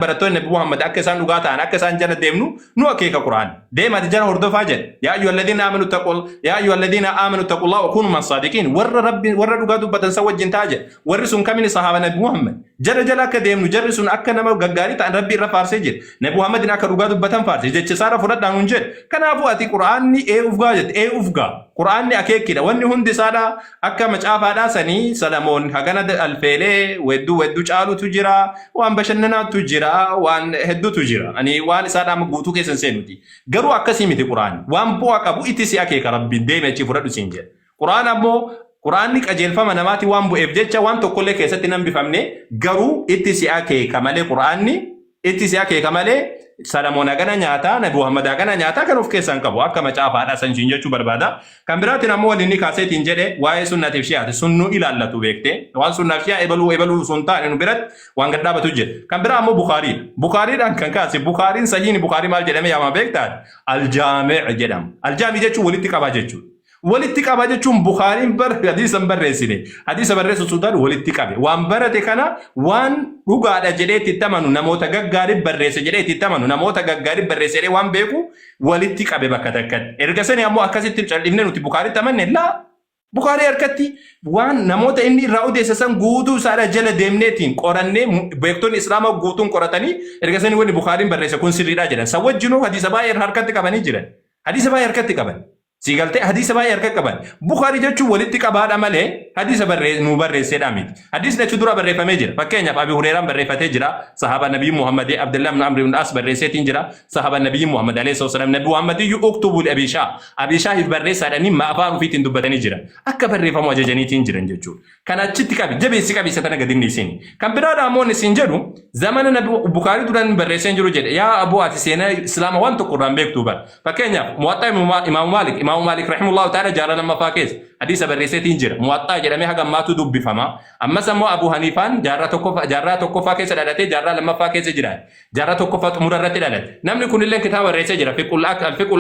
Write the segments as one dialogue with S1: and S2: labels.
S1: Barattoonni Nabi Muhammad akka isaan dhugaa ta'an, akka isaan jala deemnu nu akeeka Qur'aan. Deema, ati jala hordofaa jedhe. Yaa ayyuha alladhiina aamanu taqul yaa ayyuha alladhiina aamanu taqullaha wa kunu ma'as saadiqiin. Warra Rabbi warra dhugaa dubbatan san wajjin ta'a jedhe. Warri sun kamini? Sahaaba Nabi Muhammad. Jara jala akka deemnu, jarri sun akka nama gaggaarii ta'an Rabbi irra faarsee jira. Nabi Muhammadin akka dhugaa dubbatan faarse. Jecha isaarra fudhadhaa nuun jedhe. Kanaafuu ati Qur'aanni ee ufgaa jette, ee ufgaa. Qur'aanni akeekkidha. Wanni hundi isaadha akka macaafaadhaa sanii Salamoon hagana alfeelee wedduu wedduu caalutu jira. Waan bashannanaatu jira. Waan hedduutu jira. Ani waan isaadhaa amma guutuu keessa hin seenuti. Garuu akkasii miti Qur'aanni. Waan bu'aa qabu itti si akeeka Rabbiin, deemi achii fudhadhu siin jedha. Qur'aan ammoo, Qur'aanni qajeelfama namaati waan bu'eef jecha waan tokkollee keessatti hin hambifamne, garuu itti si akeeka malee, Qur'aanni itti si akeeka malee Salamoon hagana nyaataa, Nabi Muhammad hagana nyaataa kan of keessaa hin qabu. Akka macaafaadha san siin jechuu barbaada. Kan biraatiin ammoo wanni inni kaaseetiin jedhe waa'ee sunnaatiif shi'aati. Sun nu ilaallatu beekte. Waan sunnaaf shi'aa ebaluu ebaluu sun taane nu biratti waan gad dhaabatu jira. Kan biraa ammoo Bukaariidha. Bukaariidhaan kan kaase, Bukaariin, sahiini Bukaarii maal jedhamee yaamama beektaan? Aljaami' jedhama. Aljaami jechuun walitti qabaa jechuudha. Walitti qaba jechuun Bukaariin bar hadiisa hin barreessine. Hadiisa barreessu Sudaan walitti qabe. Waan barate kana, waan dhugaadha jedhee itti amanu, namoota gaggaarii barreesse jedhee itti amanu, namoota gaggaarii barreesse jedhee waan beeku walitti qabe bakka takkatti. Erga sani ammoo akkasitti cal'ifne nuti Bukaaritti amanne? Laa. Bukaarii harkatti waan namoota inni irraa odeesse san guutuu isaadha jala deemneetiin qorannee, beektonni Islaamaa guutuun qoratanii, erga sani wanni Bukaariin barreesse kun sirriidha jedhan. San wajjinuu hadiisa baay'ee harkatti qabanii jiran. Hadiisa baay'ee harkatti qaban. Sii galtee? Hadiisa baay'ee harka qaban. Bukhari jechuun walitti qabaadha malee hadiisa nuu barreesseedha miti. Hadiisni achi dura barreeffamee jira. Fakkeenyaaf, Abi Hureeraan barreeffatee jira. Sahaaba Nabii Muhammad Abdullah ibn Amr ibn As barreesseetiin jira. Sahaaba Nabii Muhammad alayhi wasallam, Nabii Muhammad iyyuu "اكتبوا لأبي شاه". Abi Shaahiif barreessaadhanii afaan ofiitiin dubbatanii jira. Akka barreeffamu ajajaniitiin jiran jechuudha. Kan achitti qabi, jabeessi qabi, isa tana gadi hin dhiisin. Kan biraadha ammoo inni siin jedhu zamana Nabi Bukaarii duraan barreessee hin jiru jedhe. Yaa aboo, ati seenaa Islaama waan tokko irraan beektu bara. Fakkeenyaaf, Muwaxxaa Imaamu Maalik rahimahullahu ta'ala jaarraa lammaffaa keessa hadiisa barreesseetiin jira. Muwaxxaa jedhamee haga ammaatu dubbifama. Ammas ammoo Abu Haniifaan jaarraa tokkoffaa keessa dhalatee jaarraa lammaffaa keessa jiraate. Jaarraa tokkoffaa xumura irratti dhalate. Namni kunillee kitaaba barreessee jira. Fiqhul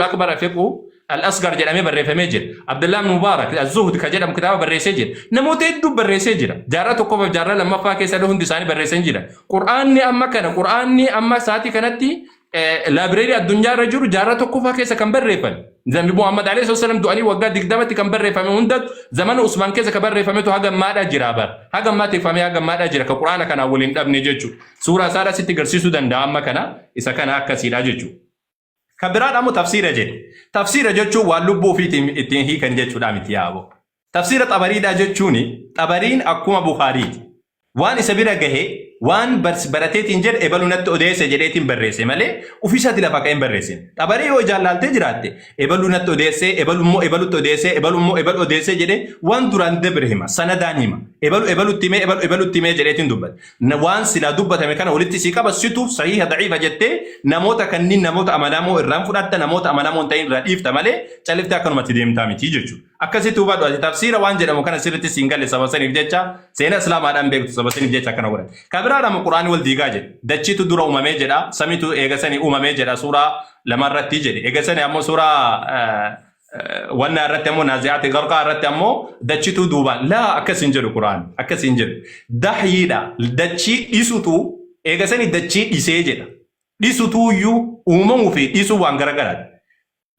S1: Akbar, Fiqhu Al-Asgar jedhamee barreeffamee jira. Abdullah ibn Mubarak Az-Zuhd ka jedhamu kitaaba barreessee jira. Namoota hedduu barreessee jira. Jaarraa tokkoffaa fi jaarraa lammaffaa keessa hundi isaanii barreessanii jira. Qur'aanni amma kana, Qur'aanni amma sa'aatii kanatti library addunyaa irra jiru jaarraa tokkoffaa keessa kan barreeffame. Nabi Muhammad alayhi wasallam du'anii waggaa 20tti kan barreeffame hundatu, zamana Usmaan keessa kan barreeffametu haga ammaadhaa jira bara. Haga ammaa tikfamee haga ammaadhaa jira, ka Qur'aana kanaan waliin dhabne jechuudha. Suuraa isaadhaa sitti agarsiisuu danda'a amma kana, isa kana akkasiidha jechuudha. Kan biraan ammoo tafsiira jedhe. Tafsiira jechuun waan lubbuu ofiitiin ittiin hiikan jechuudha miti, yaaboo. Tafsiira Xabariidhaa jechuun, Xabariin akkuma Bukaariiti. Waan isa bira gahe, waan barateetiin jedhe, ebalu natti odeesse jedheetiin barreesse malee ofiisaati lafa ka'een barreessine. Xabarii yoo ijaan laaltee jiraatte, ebalu natti odeesse, ebalu immoo ebalutti odeesse, ebalu immoo ebalu odeesse jedhee waan duraan dabre hima, sanadaan hima. Ebalu ebalutti himee, ebalu ebalutti himee jedheetiin dubbata. Waan silaa dubbatame kana walitti sii qaba, situ sahiha daciifa jettee namoota kanniin, namoota amanamoo irraan fudhatta, namoota amanamoo hin ta'in irraa dhiifta malee califtee akkanumatti deemtaa miti jechuudha. Akkasitti hubadhu. Ati tafsiira waan jedhamu kana sirriitti siin galle, saba saniif jecha seenaa Islaamaadhaan beektu, saba saniif jecha akkana godhate. Kan biraadhaan Quraanii wal diigaa jedhe. Dachiitu dura uumamee jedha, samiitu eega sanii uumamee jedha suuraa lamarratti jedhe. Eega sanii ammoo suuraa wannaa irratti ammoo, naazi'aati garqaa irratti ammoo dachituu duubaan. Laa, akkas hin jedhu Quraan, akkas hin jedhu. Dahyiidha, dachii dhisutu eega sanii dachii dhisee jedha. Dhisutuuyyuu uumamuu fi dhisuu waan garagaraati.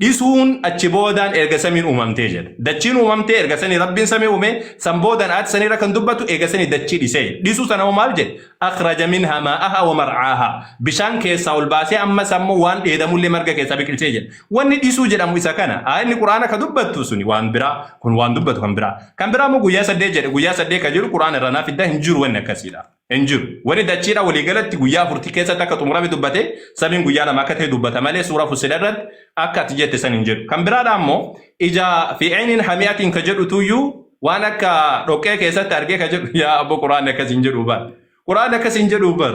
S1: Dhisuun achi boodaan erga samiin uumamtee jedha. Dachiin uumamtee erga sanii Rabbiin samii uume, san boodaan aati saniirra kan dubbatu eega sanii dachii dhisee jedha. Dhisuu sana hoo maal jedhe? أخرج منها ماءها ومرعاها. Bishaan keessaa ol baasee ammas ammoo waan dheedamullee marga keessaa biqilchee jedha. Wanni dhisuu jedhamu isa kana. Aayinni Quraana ka dubbattu suni waan biraa, kun waan dubbatu kan biraa. Kan biraa immoo guyyaa 8 jedhe. Guyyaa 8 ka jiru Quraana irraa naaf fiddaa, hin jiru wanni akkasiidha. Hin jiru. Wanni dachiidha waliigalatti guyyaa 4 keessatti akka xumurame dubbate, samiin guyyaa 2 akka ta'e dubbata malee suuraa Fussila irratti akka ati jette san hin jedhu. Kan biraadha ammoo ija في عين حمئة ka jedhutuyyuu waan akka dhoqqee keessatti argee ka jedhu. Yaa abbo, Quraanni akkas hin jedhu bar. Quraanni akkas hin jedhu bar.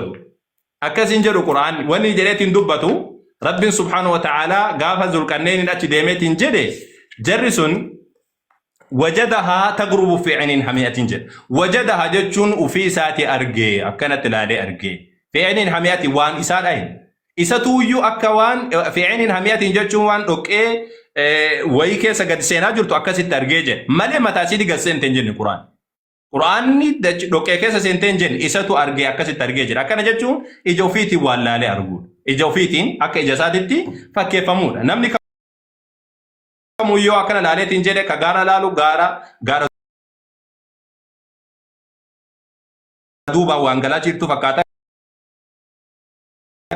S1: Akkas hin jedhu Quraanni. Wanni jedheetiin dubbatu, Rabbiin subhaanahu wa ta'aalaa gaafa Zulqarneeniin achi deemeetiin jedhe, jarri sun وجدها تغرب في عين حمئة jedha. وجدها jechuun ufii isaati argee, akkanatti ilaalee argee. في عين حمئة waan isaa dhahin. Isatuuyyuu akka waan في عين حمئة jechuun waan dhoqqee wayii keessa gadi seenaa jirtu akkasitti argee jedhe. Malee mataa isiitii gad seente hin jenne Quraan. Qur'aanni dhoqqee keessa seentee hin jenne isatu argee akkasitti argee jira. Akkana jechuun ija ofiitiin waan laalee arguudha. Ija ofiitiin akka ija isaatitti fakkeeffamuudha. Namni kamuu yoo akkana laaleetiin jedhe ka gaara laalu gaara gaara duubaan waan galaa jirtu fakkaata.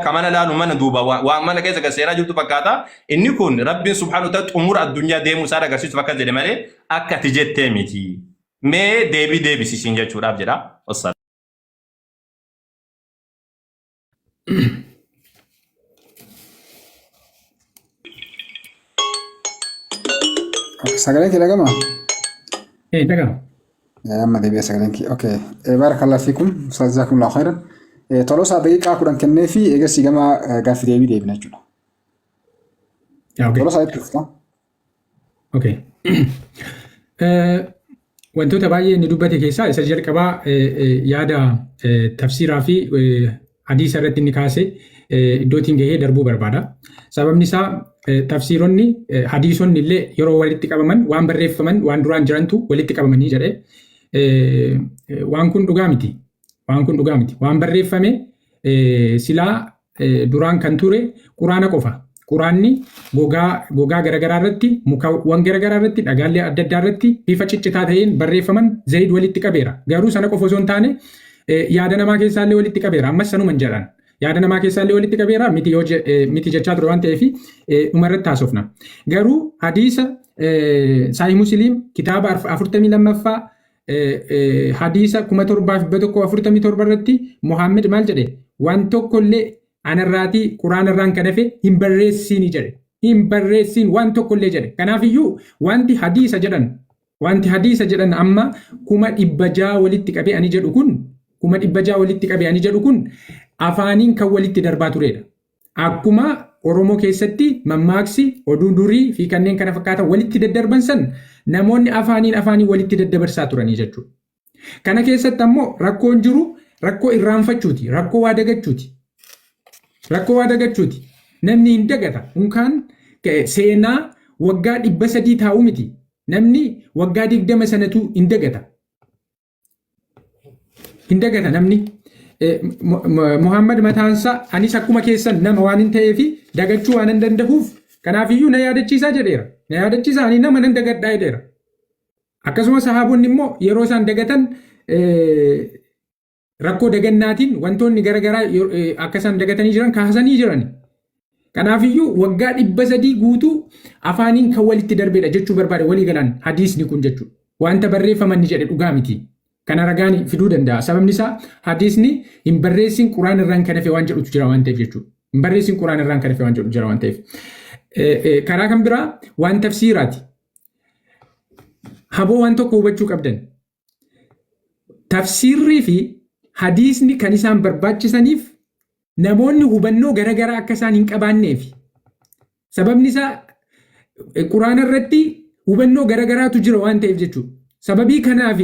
S1: Ka mana laalu mana duuba waan mana keessa gad seenaa jirtu fakkaata. Inni kun Rabbiin subhaanahu wa ta'ala xumura addunyaa deemuu isaa agarsiisuuf akkas jedhe malee akka ati jettee miti. Mee deebii deebisisiin jechuudhaaf jedha. Wassalaam.
S2: Sagaleen kee dhagama?
S3: Ee dhagama.
S2: Amma deebi'ee sagaleen kee. Okay. Baarakallahu fiikum. Ustaaz Jazakumullahu khairan. Tolosaa daqiiqaa 10 kennee fi eegasii gama gaaffii deebii deebina jechuudha.
S3: Okay.
S2: Tolosaa itti fufta.
S3: Okay. Wantoota baay'ee inni dubbate keessaa isa jalqabaa yaada tafsiiraa fi hadiisa irratti inni kaase iddootiin gahee darbuu barbaada. Sababni isaa tafsiironni hadiisonni illee yeroo walitti qabaman waan barreeffaman waan duraan jirantu walitti qabamanii jedhe. Waan kun dhugaa miti. Waan kun dhugaa miti. Waan barreeffame silaa duraan kan ture quraana qofa. Quraanni gogaa gogaa garaagaraa irratti mukawwan garaagaraa irratti dhagaalee adda addaa irratti bifa ciccitaa ta'een barreeffaman Zayid walitti qabeera. Garuu sana qofa osoo hin taane yaada namaa keessaallee walitti qabeera. Ammas sanuman jedhan. Yaada namaa keessaallee walitti qabeera miti yoo miti jechaa ture waan ta'eef dhumarratti haasofna. Garuu hadiisa Saahih Musliim kitaaba 42ffaa hadiisa 7147 irratti Muhammad maal jedhe? Waan tokko illee anarraatii quraana irraan kan hafe hin barreessiini jedhe. Hin barreessiin waan tokko illee jedhe. Kanaafiyyuu wanti hadiisa jedhan amma 600,000 walitti qabee ani jedhu kun 600,000 walitti qabee ani jedhu kun afaaniin kan walitti darbaa turedha. Akkuma Oromoo keessatti mammaaksi, oduu durii fi kanneen kana fakkaatan walitti daddarban san namoonni afaaniin afaaniin walitti daddabarsaa turanii jechuudha. Kana keessatti ammoo rakkoon jiru rakkoo irraanfachuuti, rakkoo waa dagachuuti. Rakkoo waa dagachuuti. Namni hin dagata. Unkaan seenaa waggaa 300 taa'u miti. Namni waggaa 20 sanatu hin dagata. Hin dagata namni. Muhammad mataansaa anis akkuma keessan nama waan hin ta'eefi dagachuu waan hin danda'uuf kanaafiyyuu na yaadachiisaa jedheera. Na yaadachiisaa ani nama nan dagadhaa jedheera. Akkasuma sahaabonni immoo yeroo isaan dagatan rakkoo dagannaatiin wantoonni garaagaraa akka isaan dagatanii jiran kaasanii jiran. Kanaafiyyuu waggaa 300 guutuu afaaniin kan walitti darbedha jechuu barbaade walii galaan hadiisni kun jechuudha. Wanta barreeffaman ni jedhe dhugaa miti. Kana ragaan fiduu danda'a. Sababni isaa hadiisni hin barreessin quraan irraan kan hafe waan jedhutu jira waan ta'eef jechuudha. Hin barreessin quraan irraan kan hafe waan jedhu jira waan ta'eef. Karaa kan biraa waan tafsiiraati. Haboo waan tokko hubachuu qabdan. Tafsiirrii fi hadiisni kan isaan barbaachisaniif namoonni hubannoo garaagaraa akka isaan hin qabaanneefi. Sababni isaa quraana irratti hubannoo garaagaraatu jira waan ta'eef jechuudha. Sababii kanaaf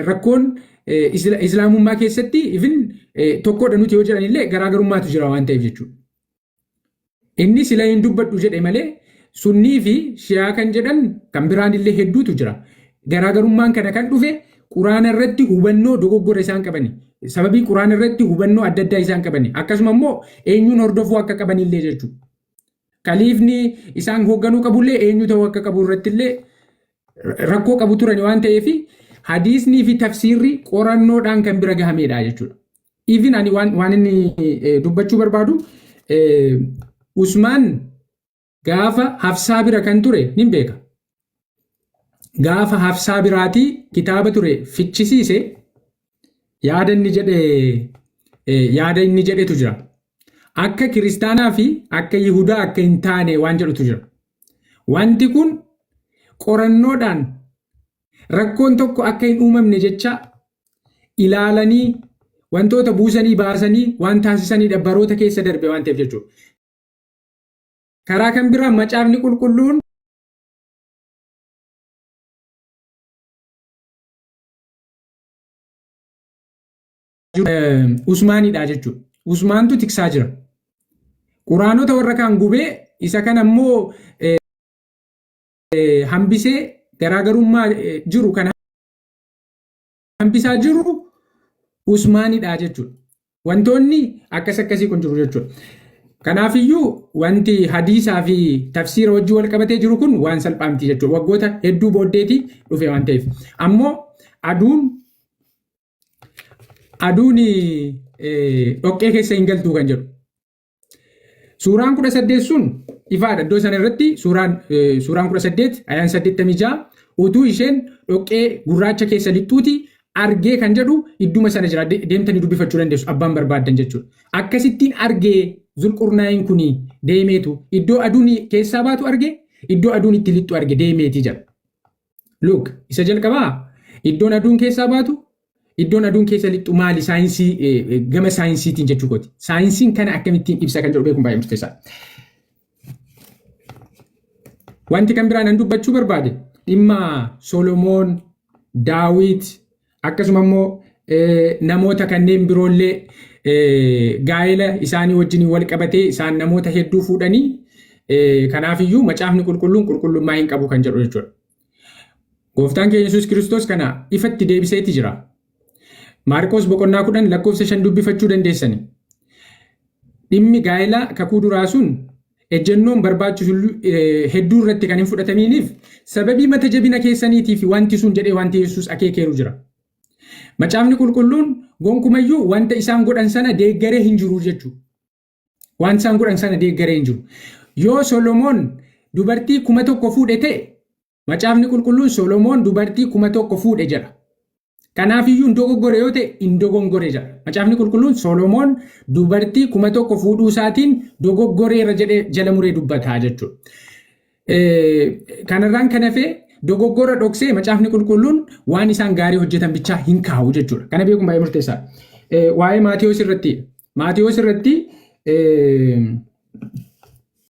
S3: rakkoon islaamummaa keessatti even tokkodha nuti yoo jedhan illee garaagarummaatu jira waan ta'eef jechuudha. Inni sila hin dubbadhu jedhe malee sunnii fi shi'aa kan jedhan kan biraan illee hedduutu jira. Garaagarummaan kana kan dhufe quraana irratti hubannoo dogoggora isaan qabani. Sababii quraana irratti hubannoo adda addaa isaan qabani. Akkasuma immoo eenyuun hordofuu akka qaban illee jechuudha. Kaliifni isaan hoogganuu qabullee eenyu ta'uu akka qabu irratti illee rakkoo qabu turani waan ta'eef hadiisnii fi tafsiirri qorannoodhaan kan bira gahamedha jechuudha. Even ani waan inni dubbachuu barbaadu Usmaan gaafa Hafsaa bira kan ture nin beeka. Gaafa Hafsaa biraatii kitaaba ture fichisiise yaada inni jedhe yaada inni jedhetu jira. Akka kiristaanaa fi akka Yihudaa akka hin taane waan jedhutu jira. Wanti kun qorannoodhaan rakkoon tokko akka hin uumamne jecha ilaalanii wantoota buusanii baasanii waan taasisanidha baroota keessa darbe waan ta'eef jechuudha. Karaa kan biraa macaafni qulqulluun Usmaanidha jechuudha. Usmaantu tiksaa jira. Quraanota warra kaan gubee isa kana immoo hambisee garaagarummaa jiru kana isaa jiru Usmaanidha jechuudha. Wantoonni akkas akkasii kun jiru jechuudha. Kanaafiyyuu wanti hadiisaa fi tafsiira wajjin wal qabatee jiru kun waan salphaa miti jechuudha. Waggoota hedduu booddeeti dhufe waan ta'eef. Ammoo aduun aduun dhoqqee keessa hin galtuu kan jedhu. Suuraan 18 sun ifaadha. Iddoo sana irratti suuraan 18 ayaan 86 utuu isheen dhoqqee gurraacha keessa lixxuuti argee kan jedhu idduma sana jira. Deemtanii dubbifachuu dandeessu abbaan barbaaddan jechuudha. Akkasittiin argee Zulqurnaayin kun deemeetu iddoo aduun keessaa baatu arge, iddoo aduun itti lixxu arge deemeeti jedha. Look, isa jalqabaa iddoon aduun keessaa baatu, iddoon aduun keessa lixxu maali? Saayinsii, gama saayinsiitiin jechuu kooti. Saayinsiin kana akkamittiin ibsa kan jedhu beekuun baay'ee murteessaadha. Wanti kan biraan an dubbachuu barbaade dhimma Solomoon, Daawit, akkasuma immoo namoota kanneen biroollee gaa'ela isaanii wajjin wal qabatee isaan namoota hedduu fuudhanii, kanaafiyyuu Macaafni Qulqulluun qulqullummaa hin qabu kan jedhu jechuudha. Gooftaan keenya Yesuus Kiristoos kana ifatti deebiseeti jira. Maarqos boqonnaa 10 lakkoofsa 5 dubbifachuu dandeessani. Dhimmi gaa'ela kakuu duraa sun ejjennoon barbaachisu hedduu irratti kan hin fudhatamiiniif sababii mata jabina keessaniitiif wanti sun jedhee wanti Yesuus akeekeeru jira. Macaafni Qulqulluun gonkumayyuu wanta isaan godhan sana deeggaree hin jiru jechuudha. Waan isaan godhan sana deeggaree hin jiru. Yoo Solomoon dubartii 1000 fuudhe ta'e, Macaafni Qulqulluun Solomoon dubartii 1000 fuudhe jedha. Kanaafiyyuu hin dogoggore yoo ta'e, hin dogongore jedha. Macaafni Qulqulluun Solomoon dubartii 1000 fuudhuu isaatiin dogoggoreera jedhee jala muree dubbataa jechuudha. Kanarraan kan hafe dogoggora dhoksee Macaafni Qulqulluun waan isaan gaarii hojjetan bichaa hin kaa'u jechuudha. Kana beekuun baay'ee murteessaadha. Waa'ee Maatiyos irratti. Maatiyos irratti